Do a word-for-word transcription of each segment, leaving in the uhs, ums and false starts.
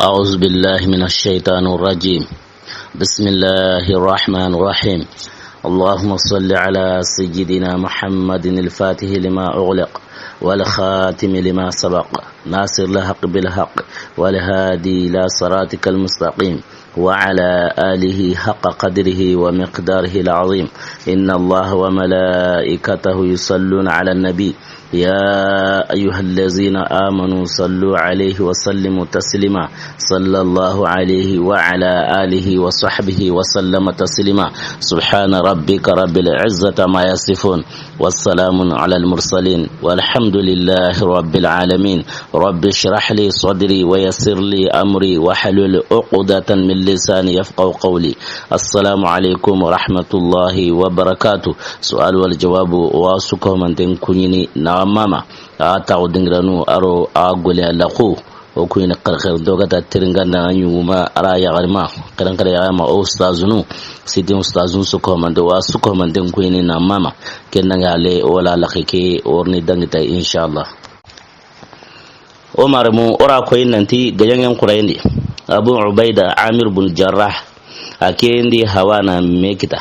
أعوذ بالله من الشيطان الرجيم. بسم الله الرحمن الرحيم. اللهم صل على سيدنا محمد الفاتح لما أغلق والخاتم لما سبق ناصر الحق بالحق والهادي إلى صراطك المستقيم وعلى آله حق قدره ومقداره العظيم. إن الله وملائكته يصلون على النبي، يا أيها الذين آمنوا صلوا عليه وسلموا تسليما. صلى الله عليه وعلى آله وصحبه وسلم تسليما. سبحان ربك رب العزة عما يصفون، والسلام على المرسلين، والحمد لله رب العالمين. رب اشرح لي صدري ويسر لي أمري واحلل عقدة من لساني يفقهوا قولي. السلام عليكم ورحمة الله وبركاته. سؤال والجواب واسكو من تنكوني نعم ماما. A taxu dingiranu aro a gole a laxu. O kuyini xerxer dogata teringanda na ñuguma ara yaxarima. Xerenxere yaxarima o ustazunu. Sitin ustazun su komande wa su komande kuyini na mama. Ken nanga ale wala laxi ke orni dangita inshallah. O maremu ora koyi nanti gajangen xurayindi. Abu Ubaida Amir bun Jarrah. A kendi hawana me kita.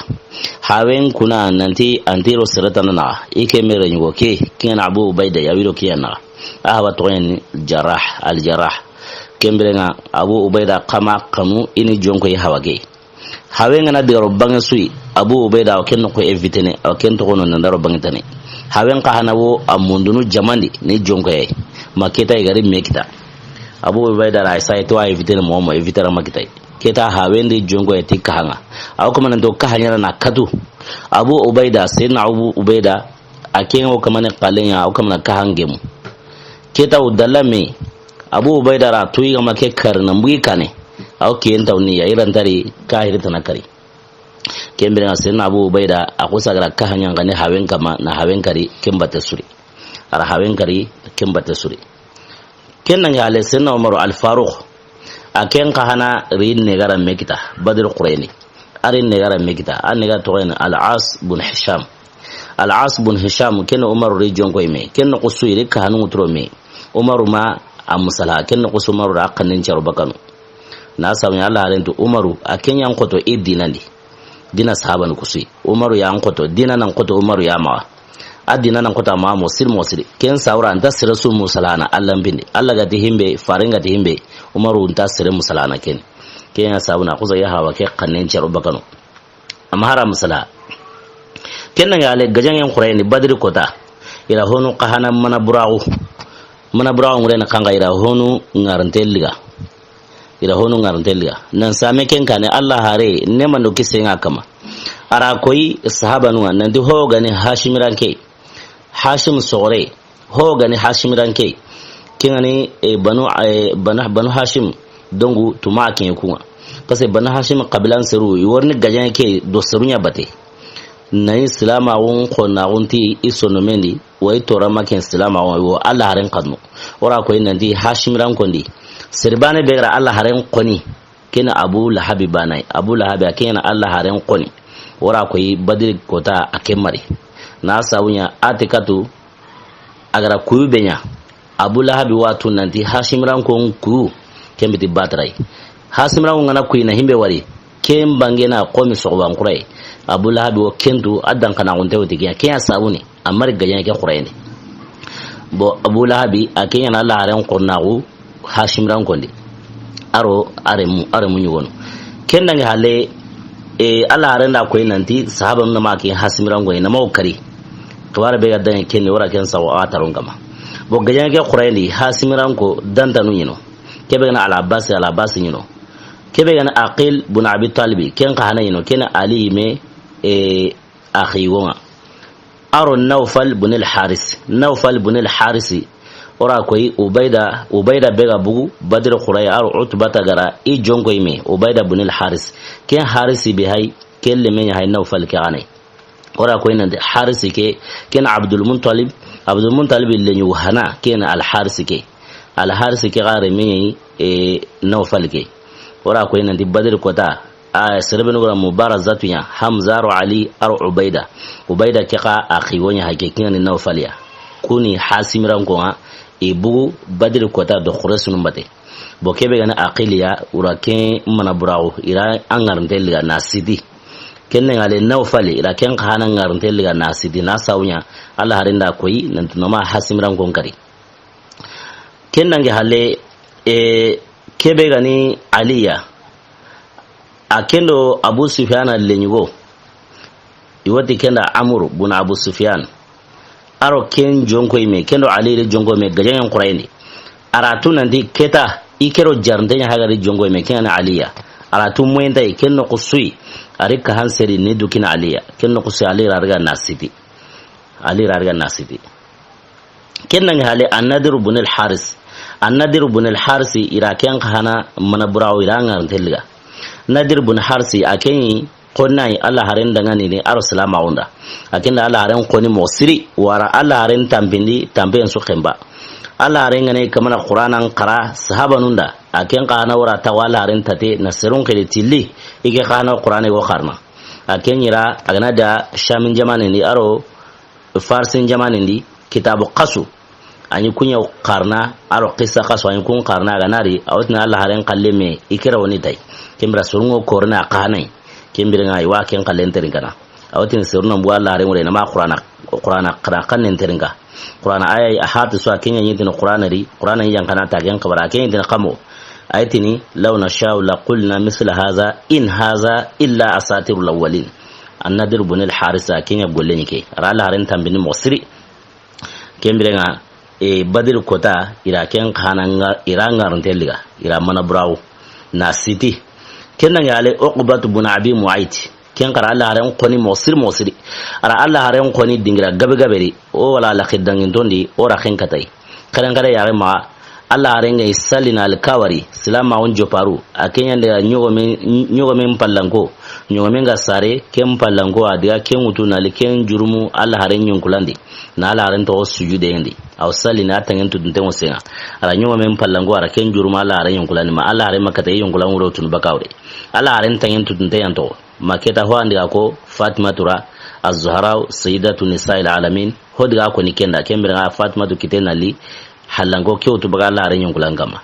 Hawen kuna nanti antiro seretana na. Ike mere ñugo ke. Kiyana Abu Ubaida ya wiro kiyana. A hawa toyen Jarrah, al Jarrah. Kembirenga Abu Ubaida kama kanu ini jonko yi hawa ke. Hawen ngana digaro bange sui. Abu Ubaida o ken ko evitene, o ken to kono nandaro bange tane. Hawen ka hana wo amundunu jamandi ni jonko yi. Ma keta igari me kita. Abu Ubaida ra isa to a evitene mo mo evitara ma kita. Keta hawen di jonko yi ti kahanga. Aw kuma nanto kahanya na katu. Abu Ubaida, Sayyidina Abu Ubaida, a ken o kamane kalenya, o kamana kahangemu. Keta o dalla me, Abu Ubaida ra tuyi gama ke kari na mbuyi kane. Aw kiyen taw ni ya irantari kahiri tana kari. Kembere na Sayyidina Abu Ubaida, a kusa gara kahanya ngane hawen kama, na hawen kari, kembate suri. Ara hawen kari, kembate suri. Ken nange hale Senna Umaru Al Faruq. A ken ka hana ri negara me kita Badr Qurayni. A ri negara me kita. A nega toxen Al As bun Hisham. Al As bun Hisham ken Umaru ri jonko me. Ken no kusu iri ka hanu tro me. Umaru ma a musala. Ken no kusu Umaru ra kanen caro bakanu. Na sabu Allah haren tu Umaru a ken yan koto i dinandi. Dina sahaba ni kusuyi. Umaru ya an koto. Dina nan koto Umaru ya mawa. A dina nan koto a mawa mo siri mo siri. Ken sawra anta sere su musalana Allah mbindi. Allah gati himbe, faren gati himbe. Umaru nta sere musalana ken. Ken ya sabu na kusa ya hawa ke kanen caro bakano. Amma hara musala. Ken nanga ale gajangen Qurayni Badri kota. Ira honu kahana mana buragu. Mana buragu ngure na kanga ira honu ngarante liga. Ira honu ngarante liga. Nan same ken kane Allah hare ne mando kise nga kama. Ara koyi sahaba nuwa nanti ho gani Hashim ranke. Hashim sogore. Ho gani Hashim ranke. Kengani e banu e banu banu Hashim dongu tuma ken kunga. Parce que banu Hashim qabilan seru i worni gajan ke do serunya bate. Nayi silamaxun xonnaxunti i sonomendi, wa i toramaken silamaxun wo Allah haren xannu. Wora koyi nanti Hashimiran kondi. Serbane be gara Allah haren xoni. Kena Abu Lahabi banai. Abu Lahabi a kena Allah haren xoni. Wora koyi Badiri kota a ke mari. Na sawunya a ti katu a gara kuyu be ɲa. Abu Lahabi wa tu nanti Hashimiran ko ku kembiti batrai. Hashimiran ngana kuyi na himbe wari. Ken bange na komi soxoban kurai. Abu Lahabi wo kentu a dan kana gunte woti kiya. Kiya sabuni. Amari gajan ke kurai ni. Bo Abu Lahabi a kenya na Allah haren konnaxu Hashimiran kondi. Aro aremu aremu ɲugonu. Ken dangi hale e Allah haren da koyi nanti sahaba nuna ma ke Hashimiran koyi na ma o kari. Kawara be ga dangi ken wora ken sawo a taron kama. Bo gajan ke kurai ni Hashimiran ko dantanu ɲino. Kebe gana Al Abbas, Al Abbas ɲino. Kebe gana Aqil bun Abi Talibi, ken ka hana ɲino, ken Ali me e axi wonga. Aro Nawfal bun al Haris, Nawfal bun al Harisi. Ora koyi Ubaida, Ubaida be ga bugu Badr Quraya, aro Utbata gara i jonko ime Ubaida bun al Haris. Ken Harisi be hay, ken le me ɲa hay Nawfal ke gane. Ora koyi nanti Harisi ke, ken Abdul Muttalib, Abdul Muttalib le ɲu hana, ken Al Harisi ke. Al Harisi ke gare me e Nawfal ke. Ora koyi nanti Badr kota, a serebenu gara mubarazatu ɲa, Hamza aro Ali aro Ubaida. Ubaida ke ka a xiwo ɲa hake kingani Nawfal ya. Kuni Hashimiran ko nga, I bugu Badiri kota do Quraysinun bate. Bo kebe ga ni Aqiliya, o ra ken mana burawo, i ra a ŋarante liga na siti. Ken ŋa le Nawfali, i ra ken xa na ŋarante liga na siti, na sawuɲa, Alla haren da koyi, nanti no ma hasimiran kon kari. Ken dangi halle, e, kebe ga ni Aliya, a ken do Abu Sufyana lenyugo. I wa ti ken da Amru bun Abu Sufyan. A ro ken jonko i me, ken do Ali re jonko i me, gajaŋen Qurayni. A ra tu nanti keta, i ke ro jarnte ɲa hagari jonko i me, ken ga ni Aliya. A ra tu moyenta i, ken noxu su yi. A ri ka han seri ni du kina Aliya. Ken noxu su yi, Ali ra riga na siti. Ali ra riga na siti. Ken dangi halle An-Nadir bun al-Haris. An-Nadir bun al-Haris, i ra ken xa na mana burawo, i ra a ŋarante liga. Nadir bun Harsi, a ken yi, xonnayi Alla haren daŋanini a ro silamaxun da. A ken da Alla haren xoni moxo siri, wara Alla haren tanpindi, tanpen su xenba. Alla haren ga na i kamana Quranan xara sahabanun da. A ken xa na wara tawa Alla haren tate na serun xiri tilli, i ke xa na Qurane go xarana. A ken yi ra, a ga na da Shamin jamanen di, a ro Farsin jamanen di, kitabu xasu. A ɲi kuɲa xarana, a ro qissa xasu, a ɲi kun xarana, a ga na ri, a wa tini Alla haren xalle me, i ke ra woni tay. Ken bire serun ŋo korona xa na yi. Ken bire ŋa i wa ken xallen terinka na. A wa tini serun na mbu Alla haren wure na ma Qurana, Qurana xara xannen terinka. Qurana aya a hati so a ken ɲa ɲi tini Qurana ri, Qurana ɲi yan xa na ta ken xabara, a ken ɲi tini xamo. A yi tini, "Law nasha'u la qulna misla haza, in haza illa asatirul awwalin." An-Nadir bun al-Harisa, ken ɲa golle ɲi ke. A ra Alla haren tanpindi moxo siri. Ken bire ŋa, e, Badiri kota, i ra ken xa na ŋa-, i ra ŋarante liga, i ra mana burawo, na siti. Ken dangi halle Uqbatu bun Abi Mu'ayt. Ken xa ra Alla haren xoni moxo siri moxo siri. A ra Alla haren xoni dingira gabe gabe ri. O wala la xiddanginton di, o ra ken katay. Karen kare yare ma, Alla haren ga i sallina alkawari, silamaxun joparu, a ken ɲa nda ɲogomen, ɲogomen pallanko, ɲogomen ga sare, ken pallanko, a diga ken ŋutu na li ken jurumu Alla haren ɲonkulandi, na Alla haren toxo sujudeyen di, a wa sallina a tangen tutunten ŋo senŋa, a ra ɲogomen pallanko, a ra ken jurumu Alla haren ɲonkulandi, ma Alla haren ma katay ɲonkulan wuro tunu bakawre. Alla haren tangen tutunten yan toxo. Ma keta ho an diga ko Fatimatu ra, Az-Zahra, Sayyidatu Nisa'il Alamin, ho diga ko ni ken da, ken bire ŋa Fatimatu kite na li, hallanko ke wutu baga Alla haren ɲonkulan kama.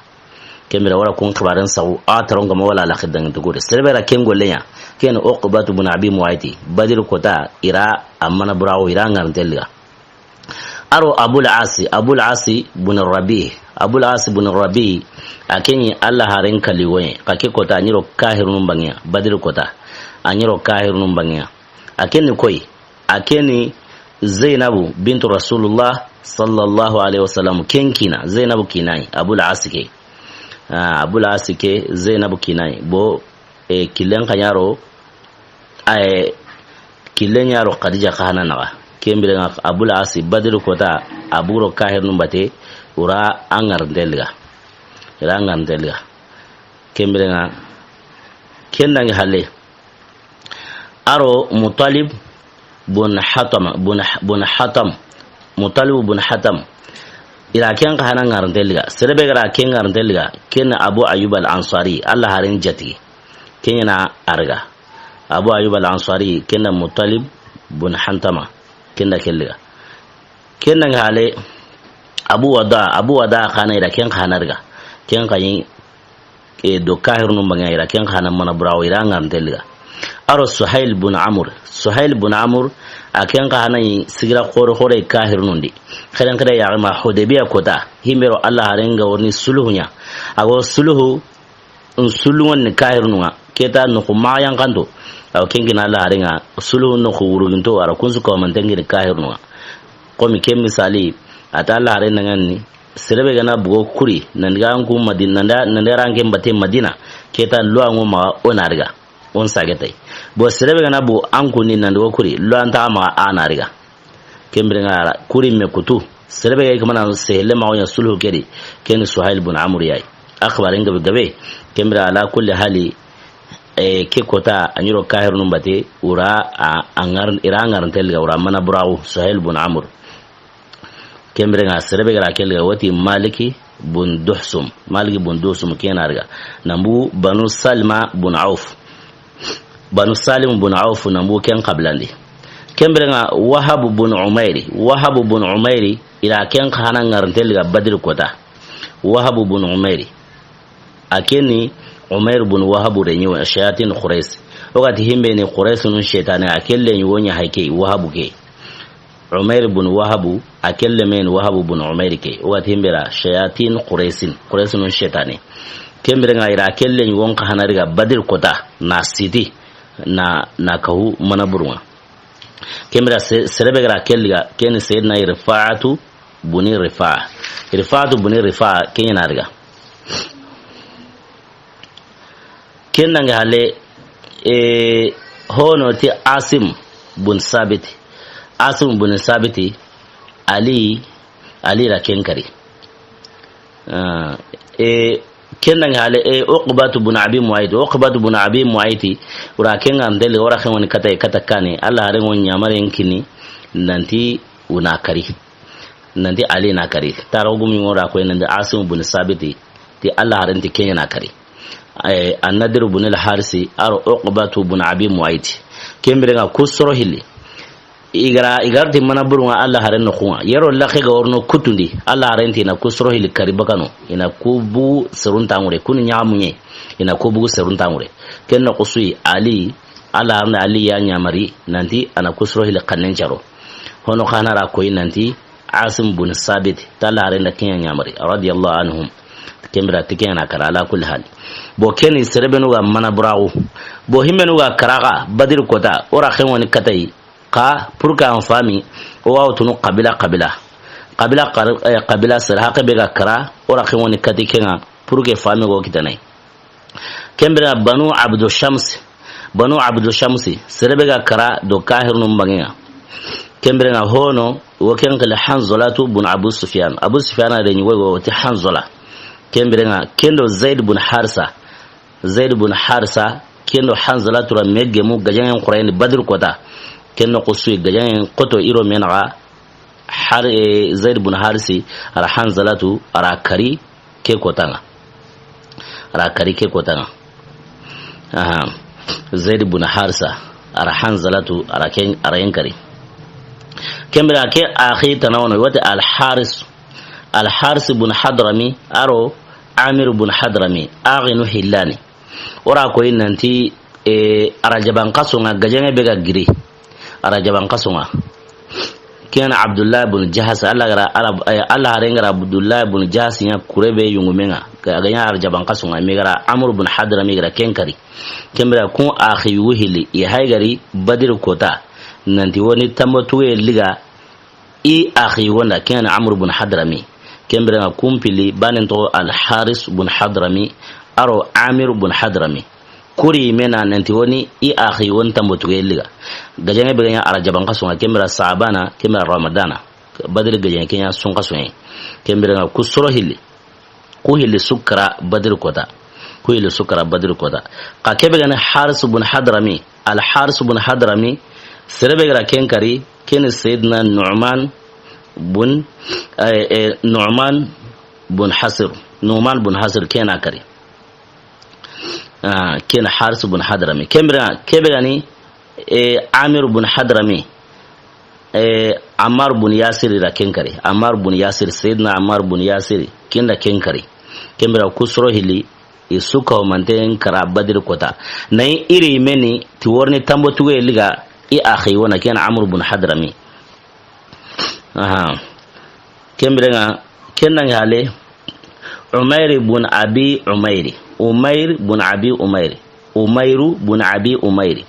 Ken bire wara kun xibaren saxu, a taron kama wala la xiddangintu gure. Sere be ra ken golle ɲa, ken Uqbatu bun Abi Mu'ayt, Badiri kota, i ra a mana burawo, i ra ŋarante liga. A ro Abul Asi, Abul Asi bun Rabi. Abul Asi bun Rabi, a ken ɲi Alla haren kaligoye. Xa ke kota, a ɲi ro kahirunun bangiya, Badiri kota. A ɲi ro kahirunun bangiya. A ken ni koy, a ken ni Zainabu bintu Rasulullah sallallahu alaihi wasallam, ken kina, Zainabu kinayi, Abul Asi ke. Ah, Abul Asi ke, Zainabu kinayi. Bo, e, killen xa ɲa ro, Aye, killen ɲa ro Khadija xa na naxa. Ken bire ŋa Abul Asi Badiri kota, a bugu ro kahirunun bate, o ra a ŋarante liga. I ra a ŋarante liga. Ken bire ŋa, ken dangi halle. A ro Mutalib bun Hatam, bun, bun Hatam. Mutalib bun Hatam. I ra ken xa na ŋarante liga. Sere be ga ra ken ŋarante liga, ken Abu Ayyub al-Ansari, Alla haren jatigi. Ken ɲa na a riga. Abu Ayyub al-Ansari, ken da Muttalib bun Hantama, ken da ken liga. Ken da ŋa halle Abu Wada, Abu Wada xa na i ra ken xa na riga. Ken xa ɲi, e, do kahirunun bangiya i ra ken xa na mana burawo i ra ŋarante liga. A ro Suhail bun Amr. Suhail bun Amr, a ken xa na ɲi sigira xore xore kahirunun di. Xeren xere ya ma Hudaybiya kota. Himbe ro Alla haren ga wori ni suluhu ɲa. A go suluhu n sulunŋon ni kahirunun ŋa, keta noxu maxa yanqanto. Awa ken kina Alla haren ŋa, suluhu noxu wuruginto, a ra kun su kawamanten kini kahirunun ŋa. Komi ken misali, a ta Alla haren ŋa ni, sere be ga na bugo kuri, nan diga an ku Madina, nan da, nan da ran ken bate Madina, keta lo an ŋo maxa o na riga, o n sage tay. Bo sere be ga na bugo an ku ni nan diga kuri, lo an ta maxa a na riga. Ken bire ŋa ra kuri me kutu. Sere be ga kamana sehele ma o ɲa sulhu ke di. Ken Suhail bun Amr yayi. Axbaren gabe gabe. Ken bire ala kulli hali, e, ke kota a ɲi ro kahirunun bate, o ra a, a ŋar-, i ra a ŋarante liga, o ra mana burawo, Suhail bun Amr. Ken bire ŋa sere be ga ra ke liga, o ti Maliki bun Duhsum. Maliki bun Duhsum ken na riga. Nan bugu Banu Salima bun Auf. Banu Salim bun Auf nan bugu ken xabilan di. Ken bire ŋa Wahab bun Umairi. Wahab bun Umairi, I ra ken xa hana ŋarante liga Badiri kota. Wahabu bun Umairi. A ke ni Umair bun Wahabu reɲi wa shayatin Quraysh. O ga ti himbe ni Quraysh nun shetane, a ke leɲi wo ɲa hay ke, Wahabu ke. Umair bun Wahabu, a ke leme ni Wahabu bun Umair ke. O ga ti himbe ra shayatin Quraysh, Quraysh nun shetane. Ken bire ŋa i ra ke leɲi wo xa hana riga Badiri kota, na siti, na, na kahu mana burunga. Ken bire se-, sere be ga ra ke liga, ken ni Sayyidina Rifa'atu buni Rifa'a. Rifa'atu buni Rifa'a, ken ɲa na riga. Ken nange hale, e, hono ti Asim bun Sabiti. Asim bun Sabiti, Ali, Ali ra ken kari. Ah, e, ken nange hale, e, Uqbatu bun Abi Mu'ayt. Uqbatu bun Abi Mu'ayt, o ra ken ŋa ndele, o ra ken woni kata, kata kane. Allah haren ŋo ɲamaren kini, nanti o na kari. Nanti Ali na kari. Tara gumi ŋo ra ko nanti Asim bun Sabiti. Ti Allah haren ti ken ɲa na kari. Ay, An-Nadir bun al-Harisi, aro Uqbatu bun Abi Mu'ayt. Ken bire ŋa ku soro hilli. I ga ra, i ga ra ti mana burunga Allah haren no xunga. Yero laxe ga worno kutundi. Allah haren ti na ku soro hilli kari bakano. I na ku bu serun tangure. Kunu ɲamunye. I na ku bu serun tangure. Ken no kusuyi Ali. Allah haren Ali ya ɲamari. Nanti a na ku soro hilli kannen caro. Hono xa na ra koyi nanti Asim bun Sabit, tala haren da ken ɲa ɲamari, radiyallahu anhum. Ken bire ti ken ɲa na kara ala kulli hal. Bo ken ni sere be nu ga mana buraxu. Bo himbe nu ga kara ga Badiri kota, o ra ken woni katayi. Ka, pour que an fami, o wa tunu qabila, qabila. Qabila, qar-, eh, qabila sere haqe be ga kara, o ra ken woni kati ken ŋa, pour que fami go kitanayi. Ken bire ŋa Banu Abdu Shams. Banu Abdu Shamsi, sere be ga kara do kahirunun bange ŋa. Ken bire ŋa hono, wo ken kele Hanzalatu bun Abu Sufyan. Abu Sufyan a reɲi wo, wo ti Hanzala. Ken bire ŋa, ken do Zaid bun Harisa. Zaid bun Harisa, ken do Hanzalatu ra me gemu gajaŋen Qurayni Badri kota. Ken no kusuyi gajaŋen koto i ro me naxa. Har, eh, Zaid bun Harisi, a ra Hanzalatu, a ra kari ke kota ŋa. A ra kari ke kota ŋa. Aha. Zaid bun Harisa, a ra Hanzalatu, a ra ken, a ra ken kari. Ken bire ke axi tana wono, wati Al Haris. Al Haris bun Hadrami, aro Amir bun Hadrami, axinu hillani. O ra koyi nanti, e, arajaban kaso ŋa gajaŋe be ga giri. Arajaban kaso ŋa. Ken Abdullah bun Jahas, Allah ga ra, Allah, e, Allah haren ga ra Abdullah bun Jahas ɲa kure be yungume ŋa. Ga, gajaŋe arajaban kaso ŋa. Me ga ra Amr bun Hadrami ga ra ken kari. Ken bire kun axi yugu hilli. I hay gari Badri kota. Nanti woni tambo tuwe liga. I axi wonda ken Amr bun Hadrami. Ken bire ŋa kumpili banen to Al Haris bun Hadrami, aro Amir bun Hadrami. Kuri me na nanti woni i axi won tambo tuge liga. Gajaŋe be ga ɲa arajaban kaso ŋa, ken bire Saabana, ken bire Ramadana. Badri gajaŋe ken ɲa sun kaso ŋa. Ken bire ŋa ku soro hilli. Ku hilli su kara Badri kota. Ku hilli su kara Badri kota. Ka ke be ga ni Haris bun Hadrami. Al Haris bun Hadrami. Sere be ga ra ken kari. Ken ni Sayyidina Nu'man bun, eh, eh, Nu'man bun Hasir. Nu'man bun Hasir ken na kari. Ah, ken Haris bun Hadrami. Ken bire, ke be ga ni, eh, Amir bun Hadrami. Eh, Ammar bun Yasir ra ken kari. Ammar bun Yasir, Sayyidina Ammar bun Yasir, ken da ken kari. Ken bire ku soro hilli, i su ka manten kara Badri kota. Na i iri meni, ti worni tambo tuge liga, i axi wona ken Amr bun Hadrami. Aha. Ken bire ŋa, ken nange hale, Umair bun Abi Umairi. Umair bun Abi Umairi. Umairu bun Abi Umairi.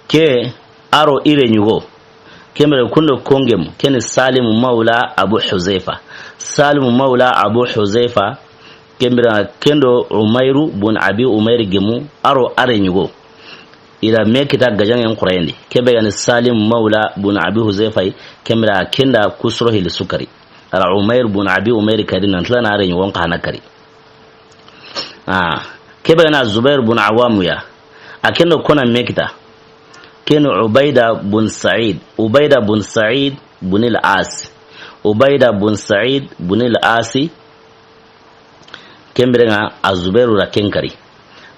Ke aro ire ɲugo. Ken bire kundo kongem, ken ni Salim maula Abu Huzaifa. Salim maula Abu Huzaifa, ken bire kendo Umairu bun Abi Umair gemu, aro are ɲugo. I ra me kita gajaŋen Qurayni. Ke be ga ni Salim maula bun Abi Huzaifa, ken bire ken da ku soro hilli su kari. A ra Umair bun Abi Umair kari nan tila na are ɲugo xa na kari. Ah, ke be ga na Zubair bun Awam ya. A kendo kona me kita. Ken Ubaida bun Sa'id. Ubaida bun Sa'id bun al-As. Ubaida bun Sa'id bun al-Asi. Ken bire ŋa a Zubairu ra ken kari.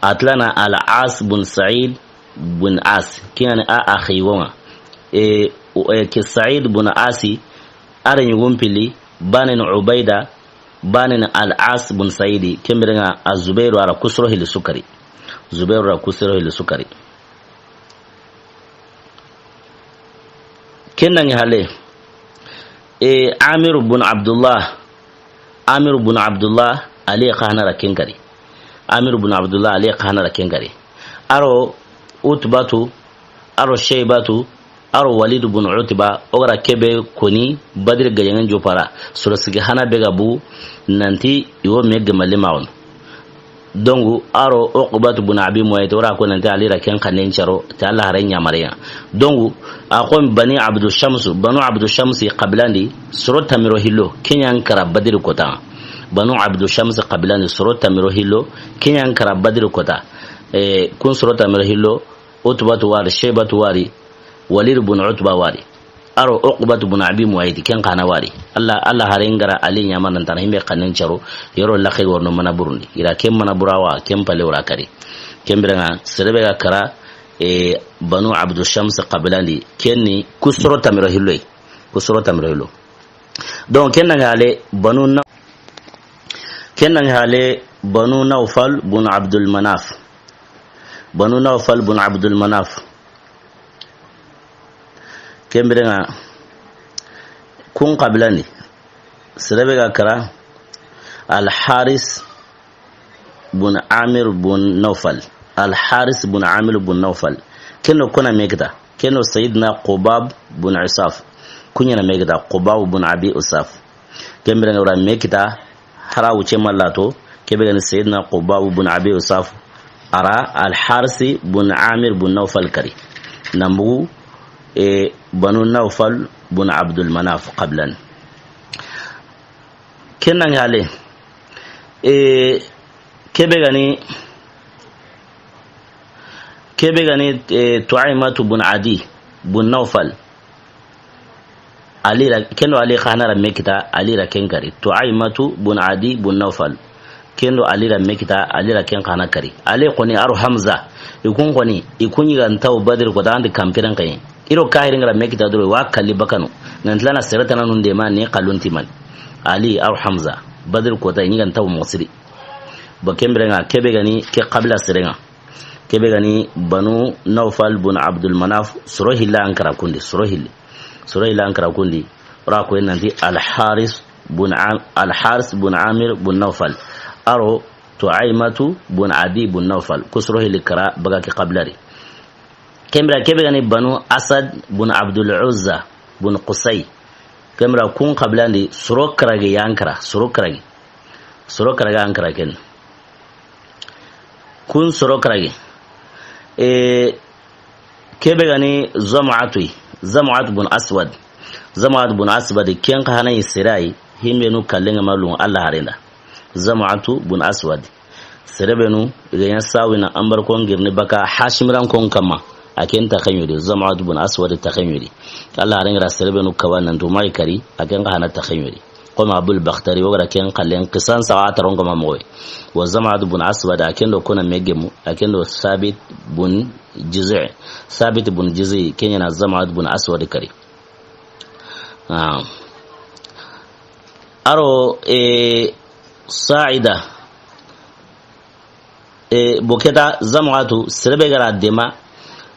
A tila na al-As bun Sa'id bun As. Ken ŋa ni a axi wo ŋa. E, e, ke Sa'id bun Asi. A ra ɲugun pilli, baane ni Ubayda, baane ni Al-As bun Saidi, ken biren ŋa a Zubairu a ra ku soro hilli su kari. Zubairu a ra ku soro hilli su kari. Ken dangi hale, e, Amir bun Abdullah, Amir bun Abdullah, Ali xa na ra ken kari. Amir bun Abdullah, Ali xa na ra ken kari. A ro Utbatu, a ro Shaybatu, a ro Walid bun Utba, o ga ra kebe koni Badri gajaŋen joppa ra. Soro sigi hana be ga bu nanti i wo me gemale ma wono. Donc, a ro Uqbatu bun Abi Muayt, o ra ko nanti Ali ra ken xannen caro, ti Allah haren ɲamareya. Donc, a xo Bani Abdu Shams, Banu Abdu Shams qabilan di, soro tanmi do hillo, ken ɲa n kara Badri kota. Banu Abdu Shams qabilan di, soro tanmi do hillo, ken ɲa n kara Badri kota. E, kun soro tanmi do hillo, Utbatu wari, Shaybatu wari, Walid bun Utba wari. A ro Uqbatu bun Abi Muayt, ken xa na wari. Allah, Allah haren ga ra Ali ɲamari nan ti a na himbe xannen caro, yero laxe worno mana burundi. I ra ken mana bura wa, ken pale o ra kari. Ken biren ŋa, sere be ga kara, e, Banu Abdu Shams qabilan di, ken ni ku soro tanmi do hillo yi. Ku soro tanmi do hillo. Donc, ken dangi hale, Banu Na-, ken dangi hale, Banu Nawfal bun Abdul Manaf. Banu Nawfal bun Abdul Manaf. Ken biren ŋa, kun qabilan di, sere be ga kara, Al Haris bun Amir bun Nawfal. Al Haris bun Amir bun Nawfal. Ken do kona me kita. Ken do Sayyidina Qubab bun Usaf. Ku ɲa na me kita, Qubab bun Abi Usaf. Ken biren ŋa o ra me kita, hara wuce mallato, kebe ga ni Sayyidina Qubab bun Abi Usaf, a ra Al Harsi bun Amir bun Nawfal kari. Nan bugu, e, Banu Nawfal bun Abdul Manaf qabilan. Ken dangi hale, e, kebe ga ni, kebe ga ni, e, Tuaimatu bun Adi bun Nawfal. Ali ra, ken do Ali xa na ra me kita, Ali ra ken kari. Tuaimatu bun Adi bun Nawfal. Ken do Ali ra me kita, Ali ra ken xa na kari. Ali koni a ro Hamza. I kun koni, i kun ɲi ga ntaw Badri kota, an di kanpiren xa yi. I ro kahirin ga ra me kita doro, wa kalli bakanu. Nan ti la na sere tana nun de ma ni kalun ti man. Ali a ro Hamza. Badri kota, i ɲi ga ntaw moxo siri. Ba ken biren ŋa, kebe ga ni ke qabila seren ŋa. Kebe ga ni Banu Nawfal bun Abdul Manaf, soro hilli an kara kundi, soro hilli. Soro hilli an kara kundi. O ra ko nanti Al Haris bun Am-, Al Haris bun Amir bun Nawfal. A ro Tuaimatu bun Adi bun Nawfal. Ku soro hilli kara baga ke qabila ri. Ken biren kebe ga ni Banu Asad bun Abdul Uzza bun Qusay. Ken biren kun qabilan di soro karagi yan kara, soro karagi. Soro karagi an kara ken. Kun soro karagi. E, kebe ga ni Zam'atu, Zam'atu bun Aswad. Zam'atu bun Aswad, ken xa na yi sere yi, himbe nu kallen ŋa malun Allah haren da. Zam'atu bun Aswad. Sere be nu, i ga ɲa sawi na ambar kon girni baka Hashimiran kon kama. A ken ta xaɲo di, Zam'atu bun Aswad ta xaɲo di. Allah haren ga ra sere be nu kaba nan to mai kari, a ken xa na ta xaɲo di. Koma Abul Bakhtari, o ga ra ken kallen, kisan sa a taron kama moy. Wa Zam'atu bun Aswad, a ken do kona me gemu, a ken do Sabit bun Jiz'i. Sabit bun Jiz'i, ken ɲa na Zam'atu bun Aswad kari. Ah. A ro, e, Sa'ida. E, bo ke ta Zam'atu, sere be ga ra dema,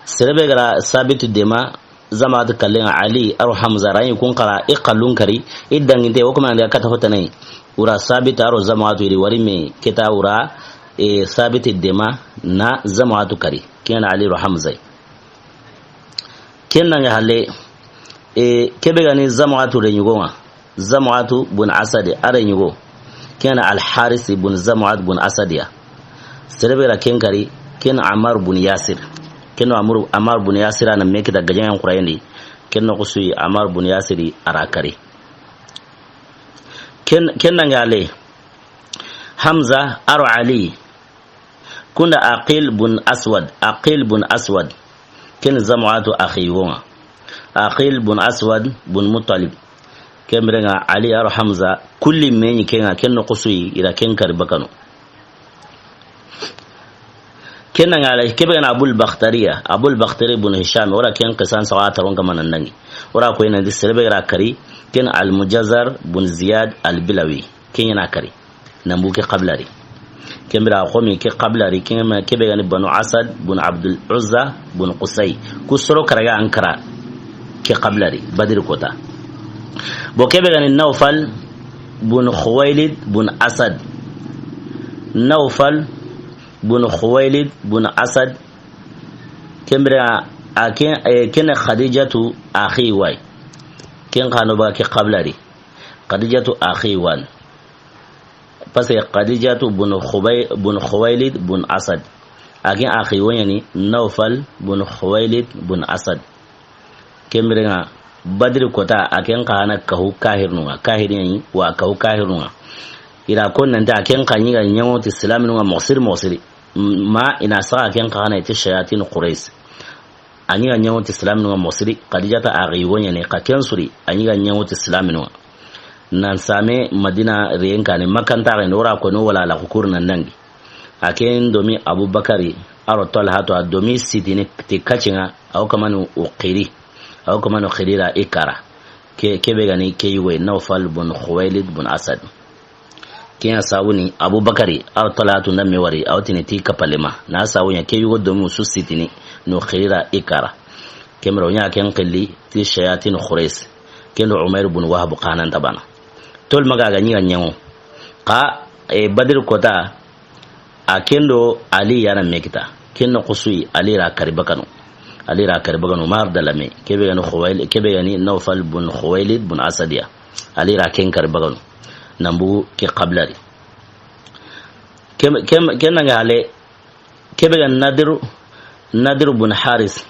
sere be ga ra Sabitu dema, Zam'atu kallen ŋa Ali, a ro Hamza, ra yi kun kara, i kallun kari, i danginte, o kuma ande kata hotana yi. O ra Sabitu, a ro Zam'atu, i ri wari me, ke ta o ra, e, Sabitu dema, na Zam'atu kari. Ken ɲa na Ali ro Hamza. Ken dangi hale, e, kebe ga ni Zam'atu renyugo ŋa. Zam'atu bun Asad a renyugo. Ken ɲa na Al Haris bun Zam'at bun Asad ya. Sere be ra ken kari, ken Ammar bun Yasir. Ken Ammar, Ammar bun Yasir a na me kita gajaŋen Qurayni. Ken noxo su yi Ammar bun Yasir a ra kari. Ken, ken dangi hale. Hamza a ro Ali. Kunda Aqil bun Aswad, Aqil bun Aswad. Ken Zam'atu axi wo ŋa. Aqil bun Aswad bun Muttalib. Ken biren ŋa Ali a ro Hamza, kulli me ɲi ken ŋa, ken noxo su yi, i ra ken kari bakanu. Ken na ŋa la, ke be ga ni Abul Bakhtariya, Abul Bakhtari bun Hisham, o ra ken qisan sawa taron kama nan dangi. O ra ko ina di sere be ga ra kari, ken Al Mujazar bun Ziyad Al Bilawi. Ken ya na kari. Nan bu ke qabila ri. Ken bira xo mi ke qabila ri, ken ma ke be ga ni Banu Asad bun Abdul Uzza bun Qusay. Ku soro kara ga an kara ke qabila ri, Badri kota. Bo ke be ga ni Nawfal bun Khuwailid bun Asad. Nawfal bun Khuwailid bun Asad. Ken bira a ken, eh, ken Khadijatu akhi wa yi. Ken xa no ba ke qabila ri. Khadijatu akhi wa ni. Parce que Khadijatu bun Khubay-, bun Khuwailid bun Asad. A ken akhi wa ya ni Nawfal bun Khuwailid bun Asad. Ken bira ŋa Badri kota a ken xa na kahu kahirinu ŋa. Kahiri ya ni wa kahu kahirinu ŋa. I ra ko nan ti a ken xa ɲi ga ɲaŋo ti silaminu ŋa moxo siri moxo siri. Ma i na saxa a ken xa na i ti shayatin Quraysh. A ɲi ga ɲaŋo ti silaminu ŋa moxo siri, Khadijata akhi wa ya ni xa ken suri, a ɲi ga ɲaŋo ti silaminu ŋa. Nan same Madina riyen kani, Makka nta ga ni, o ra ko no wala la kukuru nan dangi. A ken domi Abubakari, a ro Talhatu, a domi sitini ti kacinŋa, a wo kamanu o xiri. A wo kamanu xiri ra i kara. Ke, ke be ga ni ke yugo yi, Nawfal bun Khuwailid bun Asad. Ken ya sabu ni Abubakari, a ro Talhatu nda me wari, a wo tini ti kapalema. Na sabu ɲa ke yugo domi su sitini, no xiri ra i kara. Ken bira o ɲa ken xili ti shayatin Quraysh. Ken do Umayr bun Wahab xa nan ta bana. Tol maga ga ɲi ga ɲaŋo. Xa, e, Badri kota, a ken do Ali ya na me kita. Ken no xusu yi, Ali ra kari bakanu. Ali ra kari bakanu, Mar dalame. Ke be ga ni Khuwail-, ke be ga ni Nawfal bun Khuwailid bun Asad ya. Ali ra ken kari bakanu. Nan bu ke qabila ri. Ken, ken, ken na ŋa hale, ke be ga ni Nadir, Nadir bun Haris.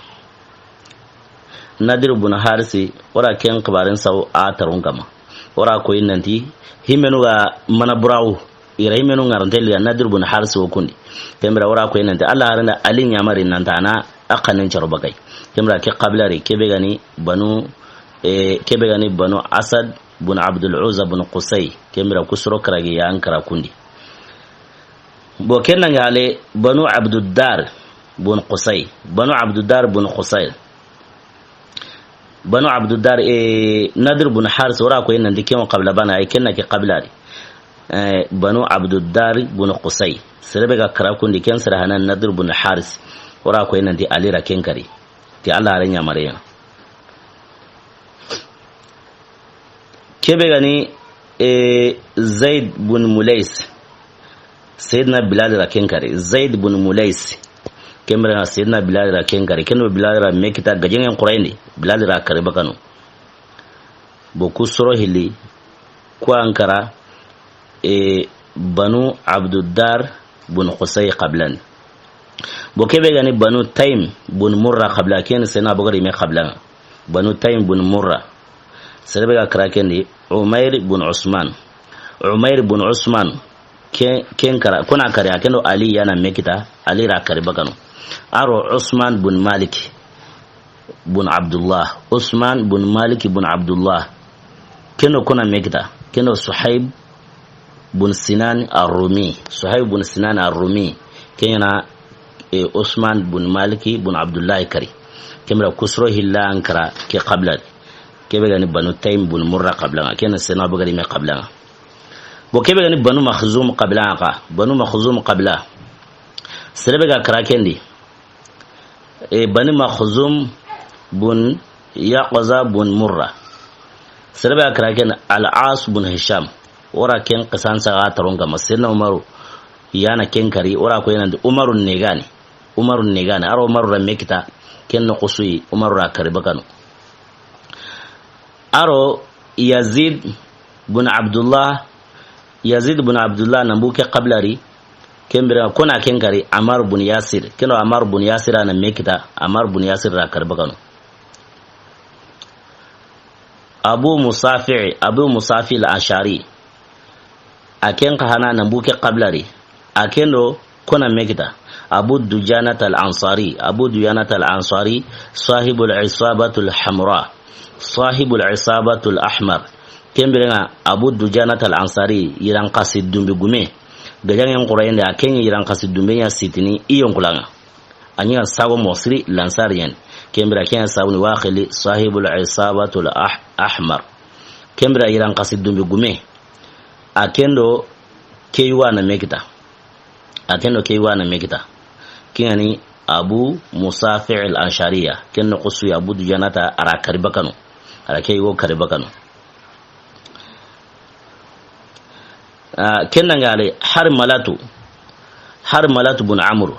Nadir bun Harisi, o ra ken xibarin saw a tarun kama. O ra ko yi nan ti, himenu ga mana burawu, i ra himenu ŋarante liya Nadir bun Harisi wo kundi. Ken bira o ra ko yi nan ti, Alla haren da Ali ɲamari nan ta na a xannen caro bakay. Ken bira ke qabila ri, ke be ga ni Banu, e, ke be ga ni Banu Asad bun Abdul Uzza bun Qusay. Ken bira ku soro kara gi ya an kara kundi. Bo ken na ŋa hale Banu Abdud Dar bun Qusay. Banu Abdud Dar bun Qusay. Banu Abdud Dar, e, Nadir bun Haris, o ra ko yi nan ti ken wo qabila bana, ay ken na ke qabila ri. E, Banu Abdud Dar bun Qusay. Sere be ga kara kundi ken sere hana Nadir bun Haris. O ra ko yi nan ti Ali ra ken kari. Ti Alla haren ɲamare ya. Ke be ga ni, e, Zaid bun Mulays. Sayyidina Bilal ra ken kari. Zaid bun Mulays. Ken bira Sayyidina Bilal ra ken kari. Ken do Bilal ra me kita gajaŋen Qurayni. Bilal ra kari bakanu. Bo ku soro hili. Ku an kara, e, Banu Abdud Dar bun Qusay qabila ni. Bo ke be ga ni Banu Taym bun Murra qabila, ken Sayyidina Abubakar me qabila. Banu Taym bun Murra. Sere be ga kara ken di, Umayr bun Usman. Umayr bun Usman, ken, ken kara, kuna kari, a ken do Ali ya na me kita, Ali ra kari bakanu. A ro Usman bun Malik bun Abdullah. Usman bun Malik bun Abdullah. Ken do kuna me kita, ken do Suhaib bun Sinan Ar-Rumi. Suhaib bun Sinan Ar-Rumi. Ken ya na, e, Usman bun Maliki bun Abdullahi kari. Ken bira ku soro hilla an kara ke qabila. Ke be ga ni Banu Taym bun Murra qabila ŋa. Ken Sayyidina Abubakar me qabila ŋa. Bo ke be ga ni Banu Makhzum qabila ŋa. Banu Makhzum qabila. Sere be ga kara ken di. E, Bani Makhzum bun Yaqza bun Murra. Sere be a kara ken Al-As bun Hisham. O ra ken qisan saga taron kama. Sayyidina Umaru ya na ken kari. O ra ko yi nan ti Umaru ne ga ni. Umaru ne ga ni. A ro Umaru ra me kita. Ken no xusu yi. Umaru ra kari bakanu. A ro Yazid bun Abdullah, Yazid bun Abdullah nan bu ke qabila ri, ken bira kuna ken kari Ammar bun Yasir, ken do Ammar bun Yasir a na me kita, Ammar bun Yasir ra kari bakanu. Abu Musafi, Abu Musafi al-Ashari, a ken xa hana nan bu ke qabila ri. A ken do kuna me kita. Abu Dujanat al-Ansari. Abu Dujanat al-Ansari, sahibul Isabatul Hamra. Sahibul Isabatul Ahmar. Ken bira ŋa Abu Dujanat al-Ansari, yiran xasi dumbe gume. Gajaŋen Qurayni a ken yiran xasi dumbe ɲa sitini i yonkulaŋa. A ɲi ga sago moxo siri, Lansari ɲa ni. Ken bire ken sabu ni Waqili sahibul isabatul ah-, ahmar. Ken bire yiran xasi dumbi gume. A ken do ke yugo na me kita. A ken do ke yugo na me kita. Ken ŋa ni Abu Musafi al Anshariya. Ken noxo su yi Abu Dujanata a ra kari bakanu. A ra ke yugo kari bakanu. Ah, ken na ŋa le Harmalatu. Harmalatu bun Amru.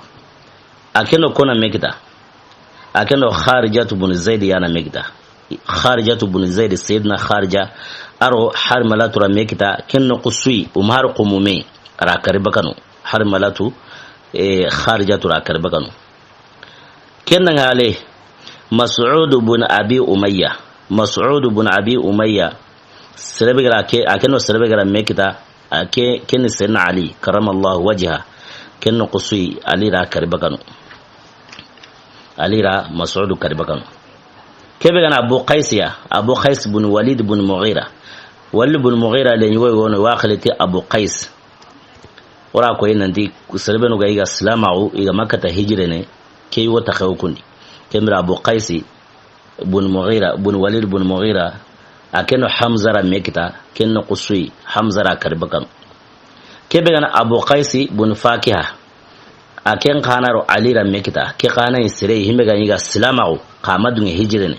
A ken do ko na me kita. A ken do Kharijatu bun Zaid ya na me kita. Kharijatu bun Zaid, Sayyidina Kharija, a ro Harmalatu ra me kita, ken noxo su yi, o ma har ko mume, a ra kari bakanu. Harmalatu, eh, Kharijatu ra kari bakanu. Ken na ŋa le Mas'ud bun Abi Umayya. Mas'ud bun Abi Umayya, sere be ga ra ke, a ken do sere be ga ra me kita, a ke, ken ni Sayyidina Ali, karramallahu wajha. Ken noxo su yi, Ali ra kari bakanu. Ali ra Mas'ud kari bakanu. Ke be ga na Abu Qais ya, Abu Qais bun Walid bun Mughira. Walid bun Mughira le ɲi wo yi wono Waqili ti Abu Qais. O ra ko yi nanti sere be nu ga yi ga silamaxu, i ga ma kata hijire ne, ke yugo ta xew kundi. Ken bire Abu Qais bun Mughira, bun Walid bun Mughira, a ken do Hamza ra me kita, ken noxo su yi, Hamza ra kari bakanu. Ke be ga na Abu Qais bun Fakiha, a ken xa na ro Ali ra me kita, ke xa na yi sere yi, himbe ga ɲi ga silamaxu, xa ma duŋe hijire ne.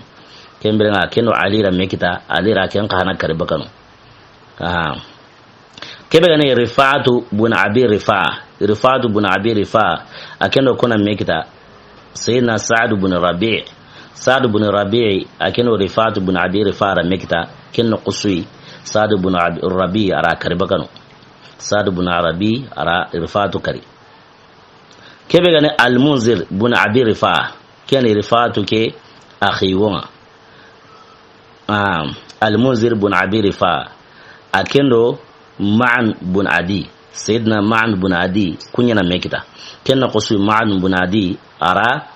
Ken bire ŋa ken do Ali ra me kita, Ali ra ken xa na kari bakanu. Aha. Ke be ga ni Rifa'atu bun Abi Rifa'a. Rifa'atu bun Abi Rifa'a, a ken do ko na me kita. Sayyidina Sa'd bun Rabi'. Sa'd bun Rabi', a ken do Rifa'atu bun Abi Rifa'a ra me kita. Ken noxo su yi, Sa'd bun Abi, Rabi' a ra kari bakanu. Sa'd bun Rabi' a ra Rifa'atu kari. Ke be ga ni Al-Munzir bun Abi Rifa'a. Ken ni Rifa'atu ke axi wo ŋa. Ah, Al-Munzir bun Abi Rifa'a. A ken do Ma'an bun Adi. Sayyidina Ma'an bun Adi, ku ɲa na me kita. Ken noxo su yi Ma'an bun Adi, a ra,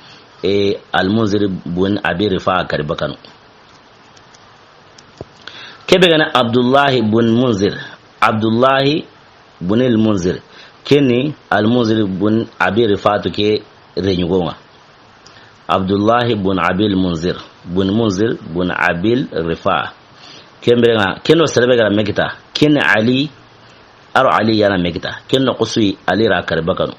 eh, Al-Munzir bun Abi Rifa'a kari bakanu. Ke be ga ni Abdullahi bun Munzir. Abdullahi bun al-Munzir. Ken ni al-Munzir bun Abi Rifa'atu ke renyugo ŋa. Abdullahi bun Abil Munzir. Bun Munzir bun Abil Rifa'a. Ken bire ŋa, ken do sere be ga ra me kita. Ken ni Ali, a ro Ali ya na me kita. Ken noxo su yi Ali ra kari bakanu.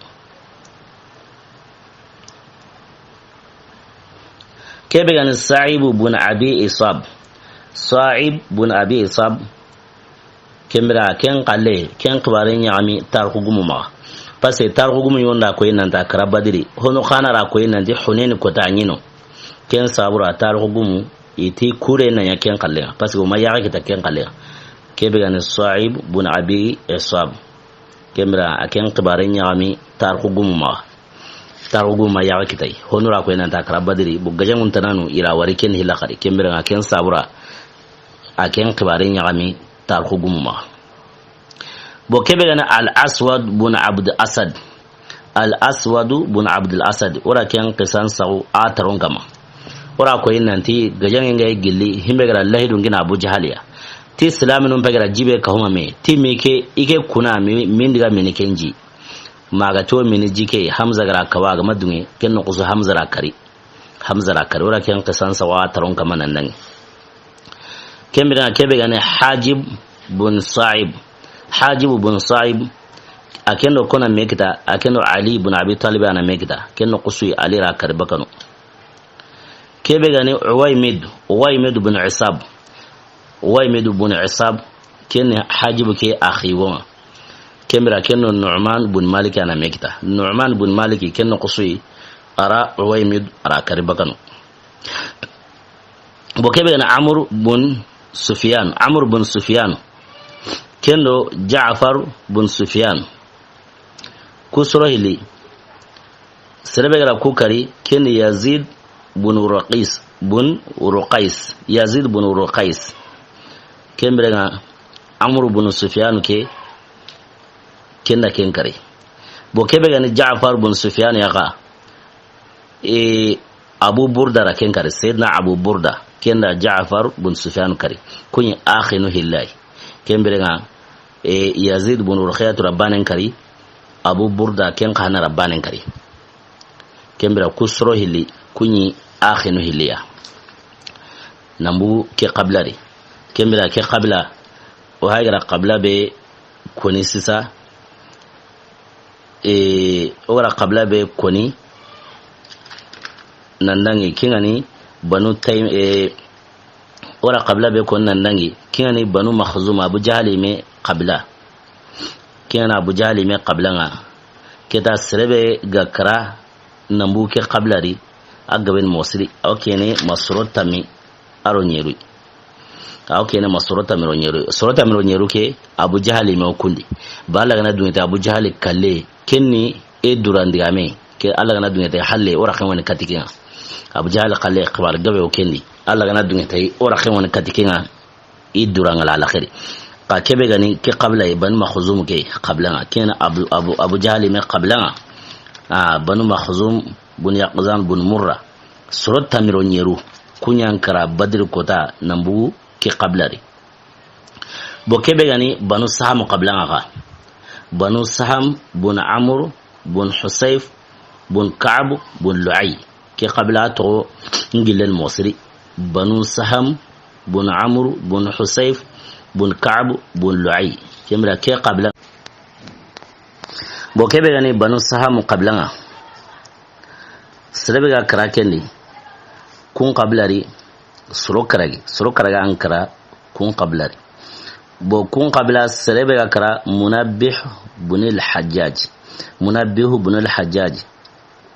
Ke be ga ni Sa'ibu bun Abi Isab. Sa'ib bun Abi Isab. Ken bire ken xalle, ken xibaare ɲaxami tarixu gumu maxa. Parce que tarixu gumu ɲi wo nda koyi nanti a kara Badiri. Hono xa na ra koyi nanti Hunayni koota ɲi no. Ken sabu ra tarixu gumu, i ti kure na ɲa ken xalle ŋa. Parce que o ma yaxe kita ken xalle ŋa. Ke be ga ni Sa'ib bun Abi Isab. Ken bire a ken xibaare ɲaxami tarixu gumu maxa. Tarixu gumu ma yaxe kita yi. Hono ra koyi nanti a kara Badiri. Bo gajaŋun tananu i ra wari ken hilla xadi. Ken bire ŋa ken sabu ra a ken xibaare ɲaxami tarixu gumu maxa. Bo ke be ga ni Al-Aswad bun Abd Asad. Al-Aswadu bun Abdul Asad. O ra ken xisan saxu a taron kama. O ra koyi nanti gajaŋe ŋa yi gilli, himbe ga ra lahidu ŋa ni Abu Jahal ya. Ti silaminun pe ga ra jibe ka huma me. Ti mi ke, i ke kuna mi, min diga mini kenji. Maga to mini jike, Hamza ga ra kawa ga ma duŋe, ken noxo su Hamza ra kari. Hamza ra kari. O ra ken xisan saxu a taron kama nan daŋi. Ken bire ŋa ke be ga ni Hajib bun Sa'ib. Hajib bun Sa'ib, a ken do ko na me kita, a ken do Ali bun Abi Talib a na me kita. Ken noxo su yi Ali ra kari bakanu. Ke be ga ni Uwaymid, Uwaymid bun Isab. Uwaymid bun Isab, ken ni Hajib ke axi wo ŋa. Ken bire ken do Nu'man bun Malik a na me kita. Nu'man bun Malik ken noxo su yi, a ra Uwaymid a ra kari bakanu. Bo ke be ga ni Amr bun Sufyan, Amr bun Sufyan. Ken do Ja'far bun Sufyan. Ku soro hilli. Sere be ga ra ku kari, ken ni Yazid bun Ruqais, bun Ruqais. Yazid bun Ruqais. Ken bire ŋa Amr bun Sufyan ke, ken da ken kari. Bo ke be ga ni Ja'far bun Sufyan ya xa. E, Abu Burda ra ken kari, Sayyidina Abu Burda, ken da Ja'far bun Sufyan kari. Ku ɲi axinu hilla yi. Ken bire ŋa, e, Yazid bun Ruqayyatu ra banen kari, Abu Burda ken xa na ra banen kari. Ken bire ku soro hilli, ku ɲi axinu hilli ya. Nan bugu ke xabila di. Ken bire ke xabila, o hayi ga ra xabila be koni sisa. E, o ga ra xabila be koni nan dangi, ken ga ni Banu Taym, e, o ga ra xabila be koni nan dangi, ken ga ni Banu Maxzum, Abu Jahali me xabila. Ken ga ni Abu Jahali me xabila ŋa. Ke ta sere be ga kara nan bugu ke xabila di, a gaben moxo siri, a wo kene ma soro tammi a ro ɲeru. A wo kene ma soro tammi ro ɲeru. Soro tammi ro ɲeru ke, Abu Jahali me o kundi. Ba Alla ga na duŋe ti Abu Jahali kalle, ken ni e duran digame. Ke Alla ga na duŋe ti halle, o ra ken woni kati ken ŋa. Abu Jahali kalle, xibaare gabe o ken di. Alla ga na duŋe ti, o ra ken woni kati ken ŋa. I dura ŋa la alaxiri. Xa ke be ga ni ke xabila yi, Banu Maxzum ke xabila ŋa. Ken Abu, Abu, Abu Jahali me xabila ŋa. A, Banu Maxzum bun Yaqzan bun Murra. Soro tammi ro ɲeru. Ku ɲa n kara Badri kota nan bugu ke xabila di. Bo ke be ga ni Banu Saham xabila ŋa xa. Banu Saham bun Amr bun Husayf bun Ka'b bun Lu'ay. Ke xabila toxo n gillen moxo siri. Banu Saham bun Amr bun Husayf bun Ka'b bun Lu'ay. Ken bire ke xabila. Bo ke be ga ni Banu Saham xabila ŋa. Sere be ga kara ken di, kun xabila di, soro karagi, soro karaga an kara kun xabila di. Bo kun xabila sere be ga kara Munabbih bun al-Hajjaj. Munabbih bun al-Hajjaj.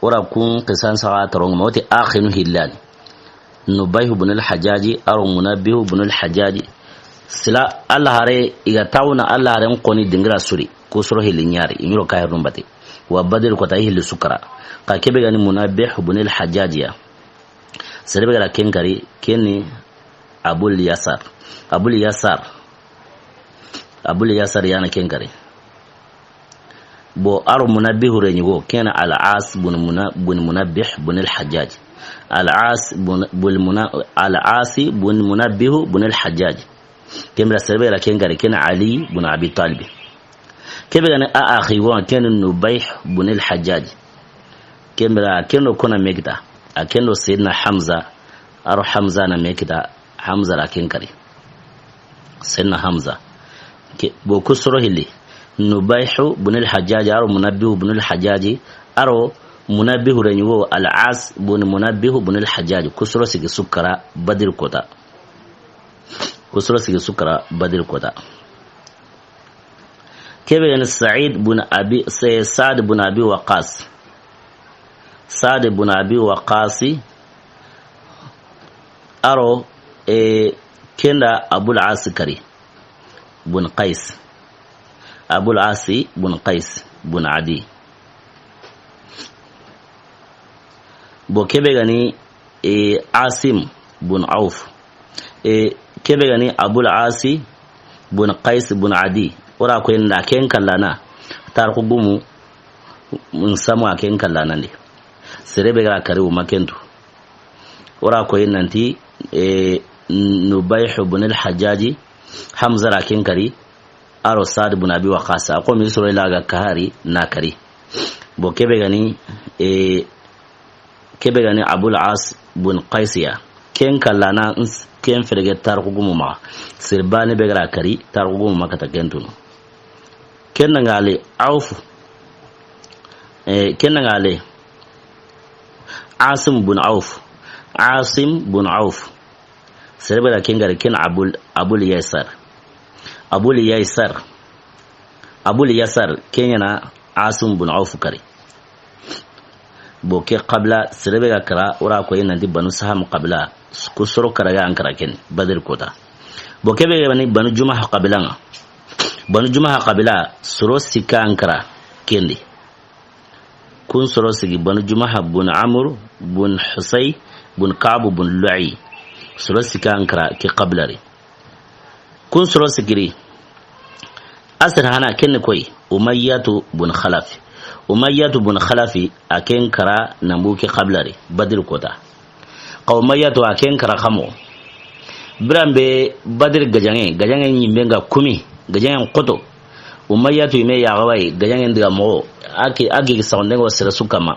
O ra kun xisan saxa toron ŋa, o ti axinu hillan. Nubayh bun al-Hajjaji, a ro Munabbih bun al-Hajjaji. Sila Alla hare, i ga tawuna Alla haren koni dingira suri. Ku soro hilli ɲa ri, i ɲi ro kahirun bate. Wa Badri kota i hilli su kara. Xa ke be ga ni Munabbih bun al-Hajjaji ya. Sere be ga ra ken kari, ken ni Abul Yasar. Abul Yasar. Abul Yasar ya na ken kari. Bo a ro Munabbihu re ɲi go, ken na Al-As bun Muna-, bun Munabbih bun al-Hajjaj. Al-As bun, bun Muna-, Al-Asi bun Munabbihu bun al-Hajjaj. Ken bire sere be ga ra ken kari, ken na Ali bun Abi Talib. Ke be ga ni a axi go, ken ni Nubayh bun al-Hajjaj. Ken bire ken do kona me kita. A ken do Sayyidina Hamza, a ro Hamza na me kita, Hamza ra ken kari. Senna Hamza. Ke, bo ku soro hilli. Nubayhu bun al-Hajjaji, a ro Munabbihu bun al-Hajjaji, a ro Munabbihu re ɲi go Al-As bun Munabbihu bun al-Hajjaji. Ku soro sigi su kara Badri kota. Ku soro sigi su kara Badri kota. Ke be ga ni Sa'id bun Abi, se, Sa'd bun Abi Waqqas. Sa'd bun Abi Waqqasi, a ro, e, ken da Abul As kari bun Qais. Abul Asi bun Qais bun Adi. Bo ke be ga ni, e, Asim bun Auf. E, ke be ga ni Abul Asi bun Qais bun Adi. O ra ko inda ken kallana. Tarixu gumu n samu a ken kallana ndi. Sere be ga ra kari o ma ken tu. O ra ko nanti, e, Nubayh bun al-Hajjaji, Hamza ra ken kari, a ro Sa'd bun Abi Waqqas. A ko mi soro ila ga kahari na kari. Bo ke be ga ni, e, ke be ga ni Abul As bun Qais ya. Ken kallana ns-, ken ferege tarixu gumu ma. Sere baane be ga ra kari, tarixu gumu ma kata ken tunu. Ken na ŋa le Auf. E, ken na ŋa le Asim bun Auf. Asim bun Auf. Sere be ra ken kari, ken Abul, Abul Yaysar. Abul Yaysar. Abul Yasar, ken ɲa na Asim bun Auf kari. Bo ke xabila, sere be ga kara, o ra ko nanti Banu Saham xabila, ku soro karaga an kara ken, Badri kota. Bo ke be ga ni Banu Jumah xabila ŋa. Banu Jumah xabila, soro sikka an kara ken di. Kun soro sigi Banu Jumah bun Amr bun Husay bun Ka'b bun Lu'ay. Soro sikka an kara ke xabila ri. Kun soro sikiri. A sere hana ken ni koy, Umayyatu bun Xalafi. Umayyatu bun Xalafi a ken kara nan bugu ke xabila ri, Badri kota. Xa Umayyatu a ken kara xa mo. Biran be Badri gajaŋe, gajaŋe ɲi be ŋa kumi, gajaŋe xoto. Umayyatu i me ya ga wa yi, gajaŋe ndiga moxo, a ke, a gigi saxonde ŋo sere su kama.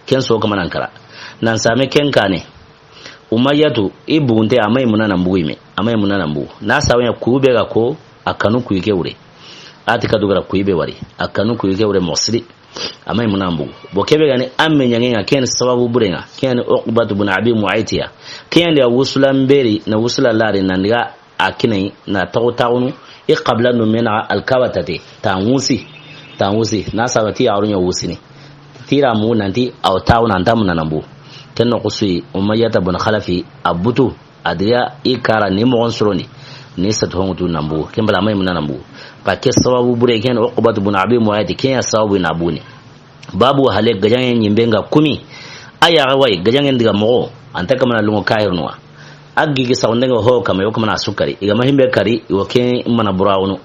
Ken so kama nan kara. Nan same ken kane. Umayyatu, i bugunte, a Maymuna nan bugu i me. A Maymuna nan bugu. Na sabu ɲa ku be ga ko, a kanu ku i ke wure. A ti kadu gara ku i be wari. A kanu ku i ke wure moxo siri. A Maymuna nan bugu. Bo ke be ga ni a me ɲange ŋa, ken sababu bure ŋa. Ken ni Uqbatu bun Abi Mu'aytiya. Ken di a wusulan beri, na wusula lari nan diga a kini na taxu taxunu, i xabila nu me naxa Alkaba tate, ta wusi, ta wusi, na sabu ti yaxarun ɲa wusini. Ti ra mu nanti a wa taxunu, a nta muna nan bugu. Ken noxo su yi, Umayyata bun Xalafi, a butu, a diga i kara ni moxon sorondi, ni satu hongutu nan bugu, ken bala Maymuna nan bugu. Pa ke sababu bure ken, Uqbatu bun Abi Mu'ayt, ken ya sababu na buguni. Babu hale gajaŋe ɲimbe ŋa kumi. A yaxe wa yi, gajaŋen diga moxo, a nta kamana lungo kahirunu wa. A gigi saxunde ŋa ho kama, yo kamana sukari. I ga ma himbe kari, i wo ke mana buraxunu.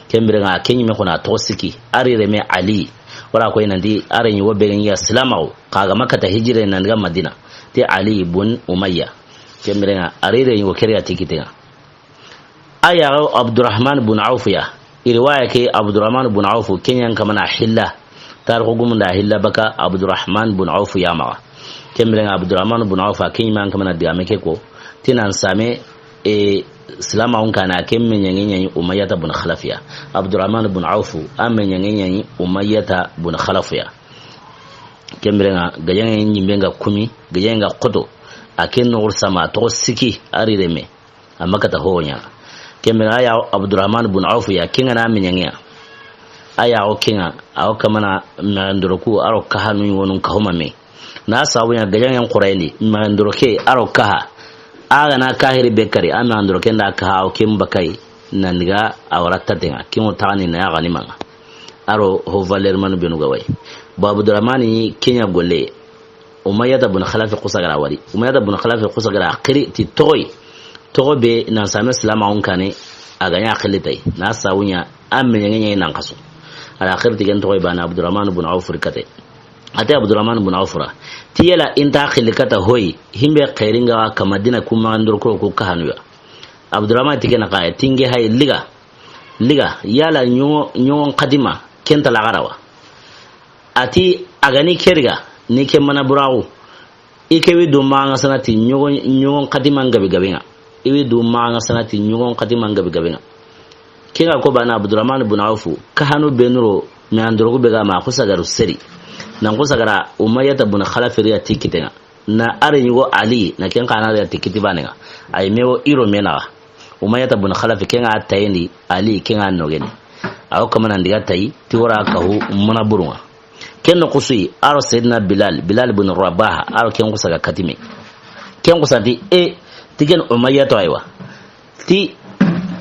Ken bire ŋa, ke ɲime xo na toxo siki. A ri reme Ali. Wala ko i nanti, a re ɲi wo be ŋa ɲi ya silamaxu. Xa ga ma kata hijire nan diga Madina. Ti Ali bun Umayya. Ken bire ŋa, a ri re ɲi wo kere ya ti kite ŋa. A yaxe Abdurahman bun Awfu ya. I riwaya ke Abdurahman bun Awfu, ken ɲa n kamana hilla. Tarixu gumunda hilla baka Abdurahman bun Awfu ya maxa. Ken bire ŋa Abdurahman bun Awfu, a ken ɲi ma n kamana digame ke ko. Ti nan same, e, silamaxun kane, a ken me ɲange ɲa yi Umayyata bun Xalafi ya. Abdurahman bun Awfu, a me ɲange ɲa yi Umayyata bun Xalafi ya. Ken bire ŋa, gajaŋe ɲimbe ŋa kumi, gajaŋe ŋa xoto. A ken noxo sama, toxo siki, a ri reme. A ma kata ho ɲa. Ken bire a ya Abdurahman bun Awfu ya, ken ŋa na me ɲange ya. A ya o ken ŋa, a wo kamana mexendoroku, a ro kahanu ɲi wonun kahuma me. Na sabu ɲa gajaŋen xorayindi, mexendoroke, a ro kaha. A ga na kahiri be kari, a mexendoroke nda kaha, a wo ken bakay, nan diga a wara tate ŋa, ken wo taxani na ya gani maŋa. A ro ho valeur manu benu ga wa yi. Bo Abdurahman ɲi ken ɲa golle. Umayyata bun Xalafi xusa gara wari. Umayyata bun Xalafi xusa gara xiri ti toxoyi. Toxo be nan same silamaxun kane, a ga ɲa xili tay. Na sabu ɲa a me ɲange ɲa yi nan xaso. A ra xiri ti ken toxoyi bana Abdurahman bun Awfu ri kate. A ti Abdurahman bun Awfu ra. Ti yala i nta xili kata hoyi, himbe xeeri ŋa wa kama dina ku mexendoroku ku kahanu ya. Abdurahman ti ken ŋa xa ya, ti n ke hayi liga. Liga, yala ɲoŋo, ɲoŋon xatima, ken ta laxara wa. A ti, a ga ni ke riga, ni ke mana buraxu. I ke wi du maxa ŋa sana ti ɲoŋo, ɲoŋon xatima n gabi gabe ŋa. I wi du maxa ŋa sana ti ɲoŋon xatima n gabi gabe ŋa. Ken ŋa ko bana Abdurahman bun Awfu, kahanu benu ro, mexendoroku be ga ma, xusa garu seri. Nan xusa gara, Umayyata bun Xalafi ri ya ti kite ŋa. Na a re ɲi wo Ali, na ken xa na a re ya ti kiti bane ŋa. A yi me wo i ro me naxa. Umayyata bun Xalafi, ken ŋa tayendi, Ali, ken ŋa nogendi. A wo kamana n diga tayi, ti wara kahu mana buru ŋa. Ken noxo su yi, a ro Seydina Bilal, Bilal bun Rabaha, a ro ken xusa ga katime. Ken xusa ti, e, ti ken Umayyatu aywa. Ti,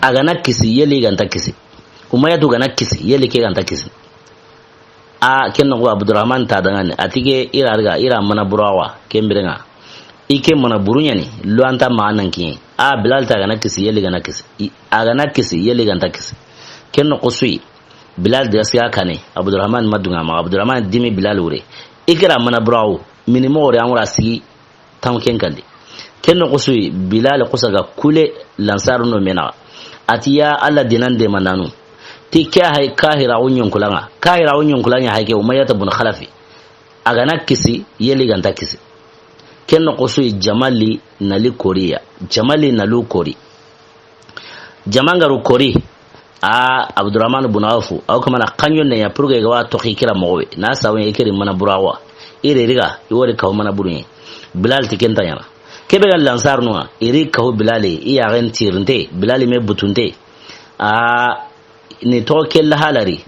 a ga na kisi, yeli ga nta kisi. Umayyatu ga na kisi, yeli ke ga nta kisi. A, ken noxo Abdurahman ta dangani, a ti ke i ra riga, i ra mana burawa, ken bire ŋa. I ke mana buru ɲa ni, lo an ta ma nan kiɲe. A, Bilal ta ga na kisi, yeli ga na kisi. I, a ga na kisi, yeli ga nta kisi. Ken noxo su yi, Bilal diga siga kane, Abdurahman ma duŋa ma, Abdurahman dimi Bilal wure. I ke ra mana burawu, mini moxo re an wura sigi, Tan ken kandi. Ken noxo su yi, Bilal xusa ga kule Lansaru no me naxa. A ti ya Alla dinan de mandanu. Ti ke hay kahira wo ɲonkulaŋa. Kahira wo ɲonkulaŋa hay ke Umayyata bun Xalafi. A ga na kisi, yeli ga nta kisi. Ken noxo su yi, jamali na li koriya. Jamali na lu kori. Jamangaru kori, a Abdurahman bun Awfu, a wo kamana xanjon ne ya pour que i ga wa toxi kira moxo be. Na sabu i kiri mana burawa. I re riga, i wori kahu mana burunye. Bilal ti ken ta ɲana. Ke be ga Lansar nuwa, i ri kahu Bilal, i yaxen tirinte, Bilal me butunte. A ni toxo ke la halari.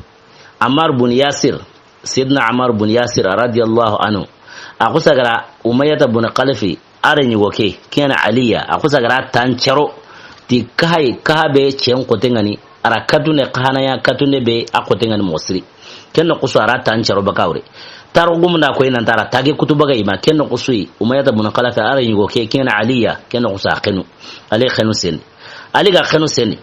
Ammar bun Yasir, Sidna Ammar bun Yasir radiyallahu anhu. A xusa gara Umayyata bun Xalafi, a re ɲigo ke, ken ɲa ni Aliya, a xusa gara tan caro, ti kahay, kaha be cen xote ŋa ni, a ra katunde, kahana ya katunde be a xote ŋa ni moxo siri. Ken noxo su a ra tan caro baka wure. Taro gumunda koy nan ti a ra tage kutu baga i ma, ken noxo su yi, Umayyata bun Xalafi, a re ɲigo ke, ken ɲa ni Aliya, ken noxo su a xenu. Ali xenu sendi. Ali ga xenu sendi.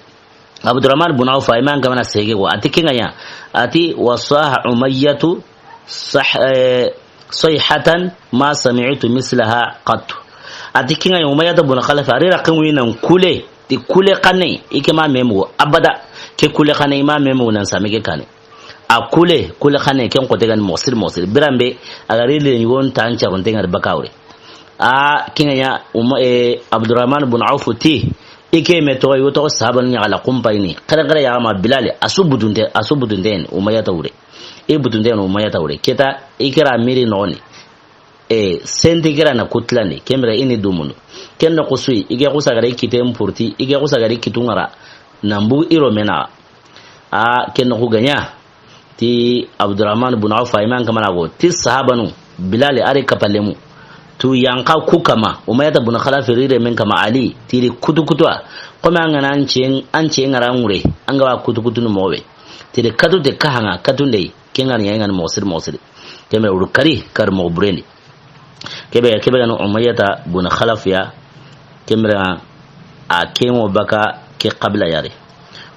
Abdurahman bun Awf, i ma n kamana sege ko, a ti ken ŋa ɲa, a ti, "Wa saha Umayyatu sah-, eh, sayhatan ma sami'tu mislaha qattu." A ti ken ŋa ɲa, Umayyata bun Xalaf, a ri ra ken wi nan kule, ti kule xanne, i ke ma me mugu, abada, ke kule xanne, i ma me mugu nan sami ke kane. A kule, kule xane ken xote ga ni moxo siri, moxo siri. Biranbe, a ga ri le ɲugon tan caronte ŋari baka wure. A, ken ŋa ɲa, Uma-, e, Abdurrahman bun Awfu ti, i ke me toxo, i wo toxo sahabanu ɲaxala kumpayini. Xere xere ya ma Bilali, a su butunte, a su butunte ni, Umayyata wure. I butunte ni Umayyata wure. Keta, i kera miri noxoni. E, senti kira na kutlandi, ken bire i ni dumunu. Ken noxu su yi, i ke xusa gari kite mpurti, i ke xusa gari kitu ŋara, na mbu i ro mena. A, ken noxu ga ɲa, ti Abdurrahman bun Awf, a yi man kamana go, ti sahabanu, Bilali ari kapalemu. Tu yanqa ku kama, Umayyata bun Xalafi rire men kama Ali, ti ri kutu kutu a. Kome an ga na an ce, an ce ŋara ŋure, an ga wa kutu kutu nu moxo be. Ti ri katu te kahaŋa, katu ndey, ken ŋa ni ya ŋa ni moxo siri, moxo siri. Ken bire wuru kari, kari moxo burendi. Kebe, kebe ga ni Umayyata bun Xalaf ya, ken bire a ken wo baka ke qabila yari.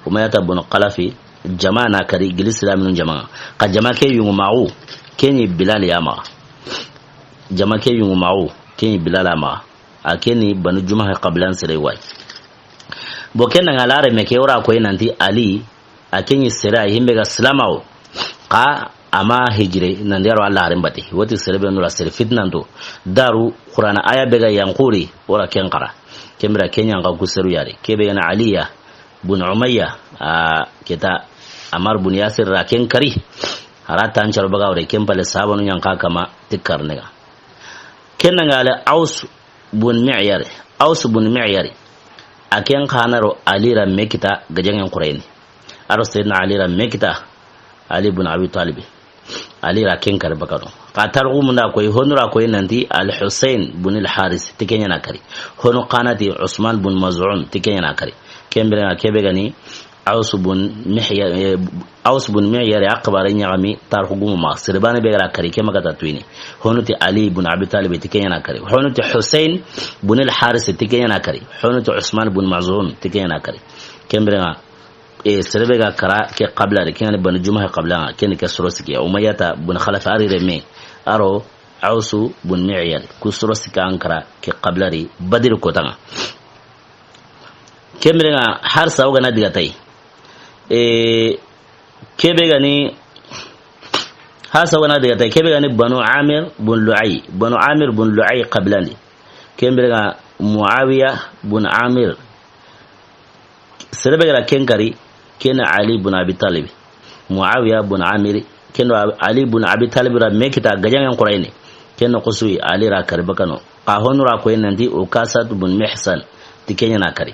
Umayyata bun Xalafi, jama na kari, gili silaminu jama. Ka jama ke yungu maxu, ken ni Bilali ya maxa. Jama ke yungu maxu, ken ni Bilali ya maxa. A ken ni Banu Jumahi qabilan sere wa yi. Bo ken ŋa lare me ke wora ko nanti Ali, a ken ni sere a himbe ga silamawo. Ka a ma hijire, nan di a ro Alla harin bati. Woti sere be nura sere fitnanto. Daru Qur'ana aya be ga yanquri, wora ken xara. Ken bire ken ɲa ŋa ku seru yari. Kebe ga ni Aliya bun Umayya, a, keta Ammar bun Yasir ra ken kari. A ra tan caro baga wure ken pale sahabanu ɲanqa kama ti karne ga. Ken ŋa le Aws bun Mi'yar. Aws bun Mi'yar. A ken xa na ro Ali ra me kita gajaŋen xurayni. A ro Sayyidina Ali ra me kita Ali bun Abi Talib. Ali ra ken kari bakano. Ka tarixu munda koy, honu ra koy nanti Al-Husayn bun Al-Haris, ti ken ɲa na kari. Honu xa na ti Usman bun Maz'un, ti ken ɲa na kari. Ken bire ŋa kebe ga ni Aws bun Mihyar, eh, Aws bun Mihyar ya xibare ɲaxami tarixu gumu ma. Sere baane be ga ra kari, ke maxa ta tuyini. Honu ti Ali bun Abi Talib, ti ken ɲa na kari. Honu ti Husayn bun Al-Haris, ti ken ɲa na kari. Honu ti Usman bun Maz'un, ti ken ɲa na kari. Ken bire ŋa, e, sere be ga kara ke qabila de, ken ŋa ni Banu Jumahi qabila ŋa, ken ni ke soro siki ya. Umayyata bun Xalaf ari reme, a ro Awsu bun Mi'yar, ku soro siki an kara ke qabila de Badiri kota ŋa. Ken bire ŋa harsa wo ga na diga tay. E, kebe ga ni, harsa wo ga na diga tay, kebe ga ni Banu Amir bun Lu'ay, Banu Amir bun Lu'ay qabilandi. Ken bire ŋa Muawiya bun Amir. Sere be ga ra ken kari, ken ni Ali bun Abi Talib. Muawiya bun Amir, ken do Ali bun Abi Talib ra me kita gajaŋen xurayni. Ken noxu su yi Ali ra kari bakano. Xa honu ra koy nanti Ukasat bun Mihsan, ti ken ɲa na kari.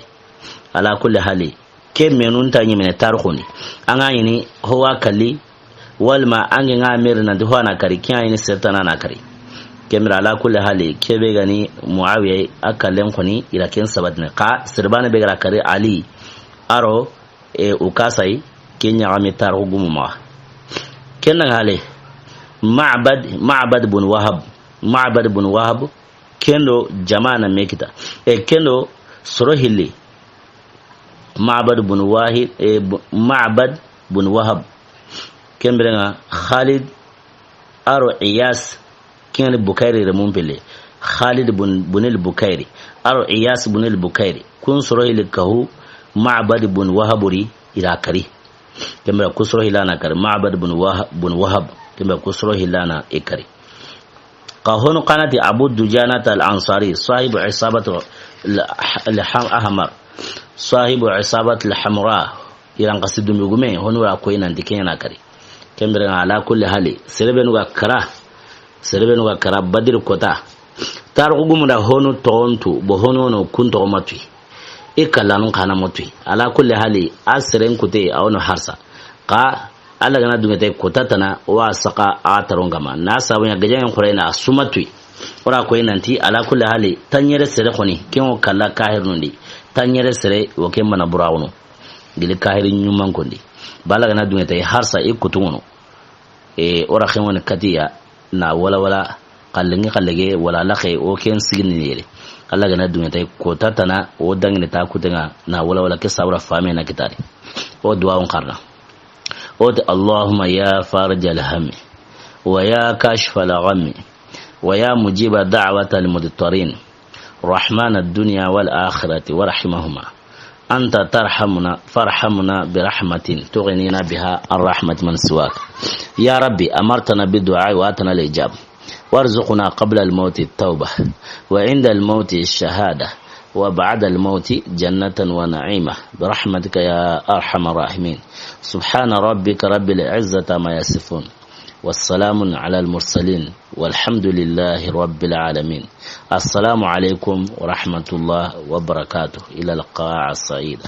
Ala kulli hali, ke menun ta ɲimene tarixu ni. An ga ɲini ho wa kalli, walma an ga ŋa meri nanti ho a na kari, ken ɲa ɲini sertana na kari. Ken bire ala kulli hali, kebe ga ni Muawiya a kallen xoni, i ra ken sabatini. Xa sere baane be ga ra kari Ali, a ro, e, Ukasay, ken ɲaxami tarixu gumu maxa. Ken ŋa hale, Ma'bad, Ma'bad bun Wahab, Ma'bad bun Wahab, ken do jama na me kita. E, ken do soro hilli. Ma'bad bun Wahid, e, bu-, Ma'bad bun Wahab. Ken bire ŋa Khalid a ro Iyas, ken ŋa ni Bukayri remun pille. Khalid bun, bunil Bukayri. A ro Iyas bunil Bukayri. Kun soro hilli kahu Ma'bad bun Wahab ri i ra kari. Ken bire ku soro hilli a na kari. Ma'bad bun Wah-, bun Wahab. Ken bire ku soro hilli a na i kari. Xa honu xa na ti Abu Dujanata al-Ansari, sahibu isabat al-, al-, ahmar, sahibu isabat al-hamra, i ran xasi dumbi gume, honu ra koy nanti ken ɲa na kari. Ken bire ŋa ala kulli hali, sere benu ga kara, sere benu ga kara Badiri kota. Tarixu gumu da honu toxon tu, bo honu wono kun toxo ma tuyi. I kallanun xa na ma tuyi. Ala kulli hali, a seren kute, a wono harsa. Xa Alla ga na dunŋe tay kota tana, wa saxa a taron kama. Na sabu ɲa gajaŋen xurayna a su ma tuyi. O ra koy nanti, ala kulli hali, tanɲere sere xoni, ken ŋo kalla kahirnun di. Tanɲere sere, wo ken bana buraxunu. Gili kahiri ɲuman kondi. Bala ga na dunŋe tay harsa i kutunŋono. E, o ra xen woni katiya, na wala wala, xallengi xallege, wala laxe, o ken sigini yere. Alla ga na dunŋe tay kota tana, o dangini ta kutenŋa, na wala wala ke sabura fame na kitari. O duwa on xarna. O ti, اللهم يا فارج الهم، ويا كاشف الغم، ويا مجيب دعوة المضطرين، رحمن الدنيا والآخرة ورحيمهما، أنت ترحمنا فارحمنا برحمة تغنينا بها عن رحمة من سواك. يا ربي، أمرتنا بالدعاء وآتنا الإجابة. وارزقنا قبل الموت التوبة، وعند الموت الشهادة، وبعد الموت جنة ونعيمة، برحمتك يا أرحم الراحمين. سبحان ربك رب العزة عما يصفون، والسلام على المرسلين، والحمد لله رب العالمين. السلام عليكم ورحمة الله وبركاته. إلى اللقاء السعيد.